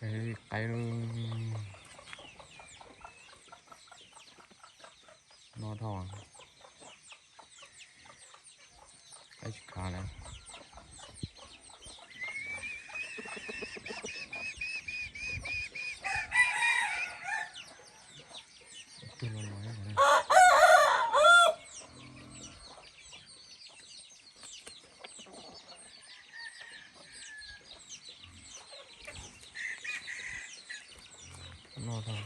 Qaib no dhau, qaib tsis khav lawm. No tau.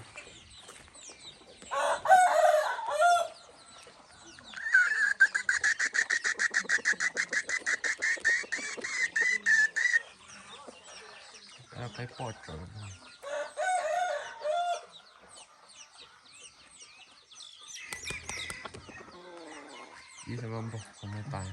Qaib poj tsawv. Ib xab mab npog qhov muag tas.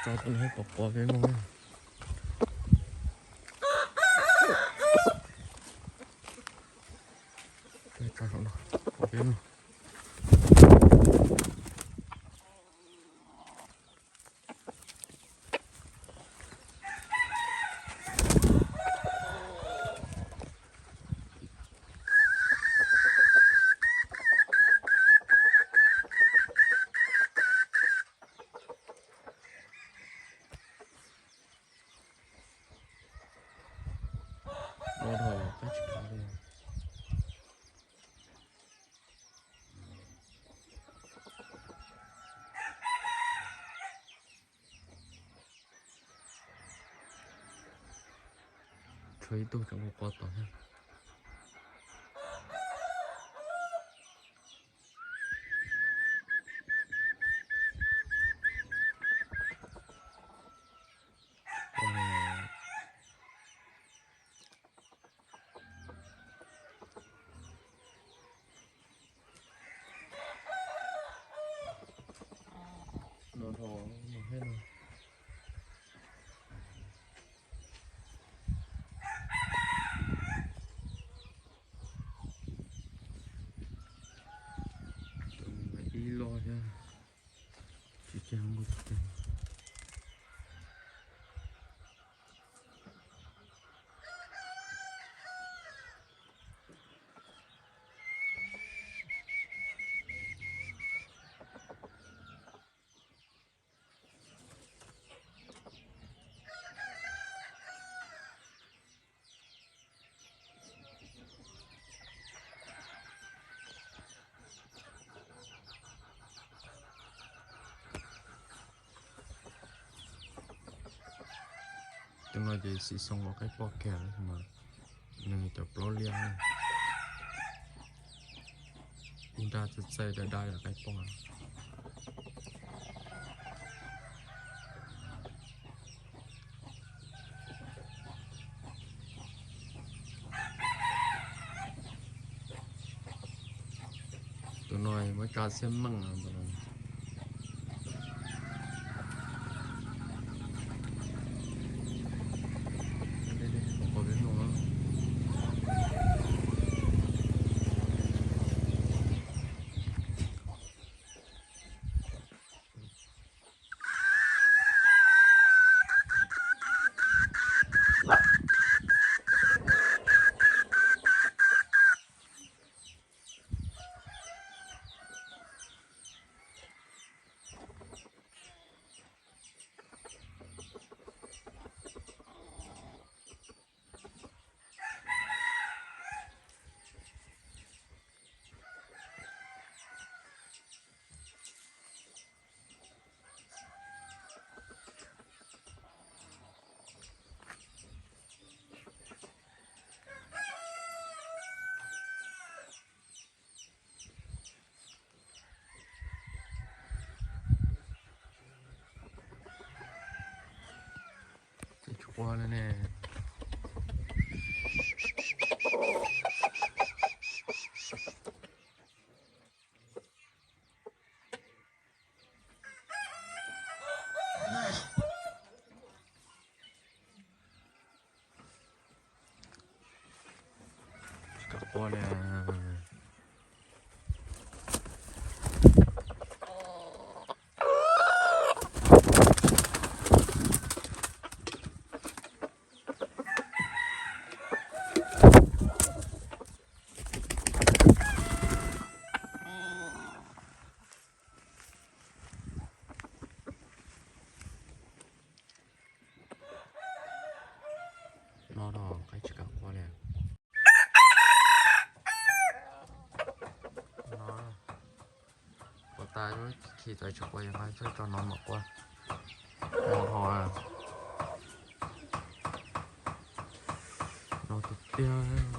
Tso tus no pov pov peb mloog. Tso saum no pov peb mloog. No dhau, qaib tsis khav li. Tshuav ib tug tseem pov pov tom thiab. No dhau, no thiab no. Tus no ib lo thiab, tsis ceg npog tsis ceg. Tus no ces xim xoo los qaib poj kiag mas nws cov plaub liaj. Ib nrab txaij txaij daj daj yog qaib poj. Tus no muab tsa txhiab meej. Qua li ne. Tsis kam qua li. No no, qaib tsis kam qua li. No, qua tas, khi txawv tsis qua, yog nqa tso no mam qua. No ho, no tiag tiag.